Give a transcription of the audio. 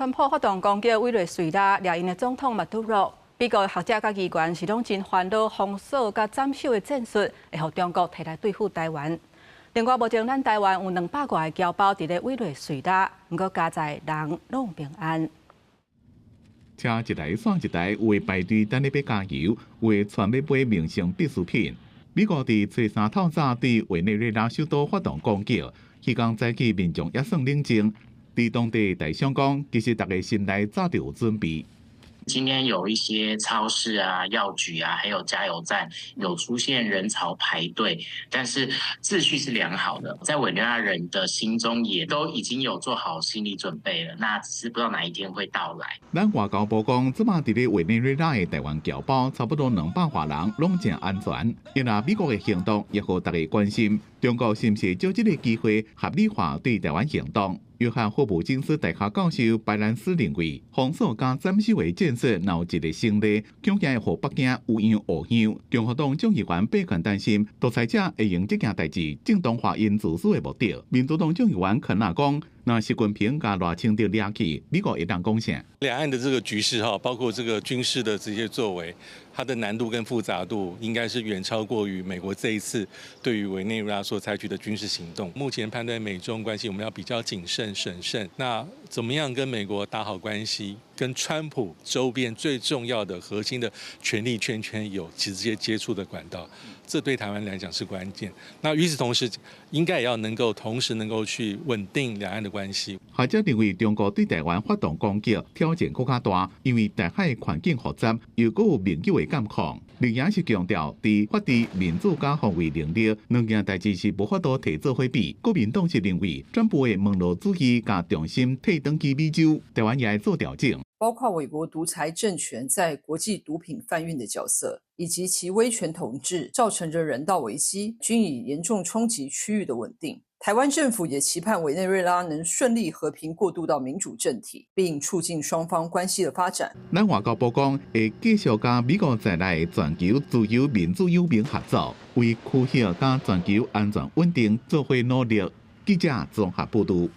川普發動攻擊委內瑞拉，掠𪜶的總統馬杜羅。美國學者佮議員是攏真煩惱封鎖佮斬首的戰術，會予中國提來對付台灣。另外，目前咱台灣有200外个僑胞佇咧委內瑞拉，毋過佳哉人攏平安。車一台煞一台，有的排隊等咧欲加油，有的跄欲買民生必需品。美國佇初三透早對委內瑞拉首都發動攻擊，彼工早起民眾猶算冷靜。佇當地台商講，其實逐家心內早就有準備。今天有一些超市啊、藥局啊，還有加油站有出現人潮排隊，但是秩序是良好的，在委內瑞拉人的心中也都已經有做好心理準備了，那只是不知道哪一天會到來。咱外交部講，這擺佇咧委內瑞拉的台灣僑胞差不多200外人，攏誠安全。因為美國的行動也予逐家關心，中國是毋是藉這个機會合理化對台灣行動？約翰霍普金斯大學教授白蘭斯認為，封鎖佮斬首的戰術，若有一个成例，恐驚會予北京有樣學樣。共和黨眾議員貝肯擔心，獨裁者會用這件代誌正當化𪜶自私的目的。民主黨眾議員肯納講，若習近平共賴清德掠去，美國會當講啥？兩岸的這個局勢哈，包括這個軍事的這些作為，它的難度跟複雜度，應該是遠超過於美國這一次對於委內瑞拉所採取的軍事行動。目前判斷美中關係，我們要比較謹慎審慎。那怎麼樣跟美國打好關係，跟川普周邊最重要的核心的權力圈圈有直接接觸的管道，這對台灣來講是關鍵。那與此同時，應該也要能夠同時能夠去穩定兩岸的關係。學者認為，中國對台灣發動攻擊挑戰閣較大，因為台海環境複雜，又閣有盟友的監控。另也是強調，佇法治、民主佮防衛能力兩件代誌是無法度提做伙比。國民黨是認為，川普的門羅主義共重心退轉去美洲，台灣也愛做調整。包括委國獨裁政權在國際毒品販運的角色，以及其威權統治造成的人道危機，均已嚴重衝擊區域的穩定。台灣政府也期盼委內瑞拉能順利和平過渡到民主政體，並促進雙方關係的發展。咱外交部講，會繼續佮美國在內全球自由民主友盟合作，為區域佮全球安全穩定做伙努力。記者綜合報導。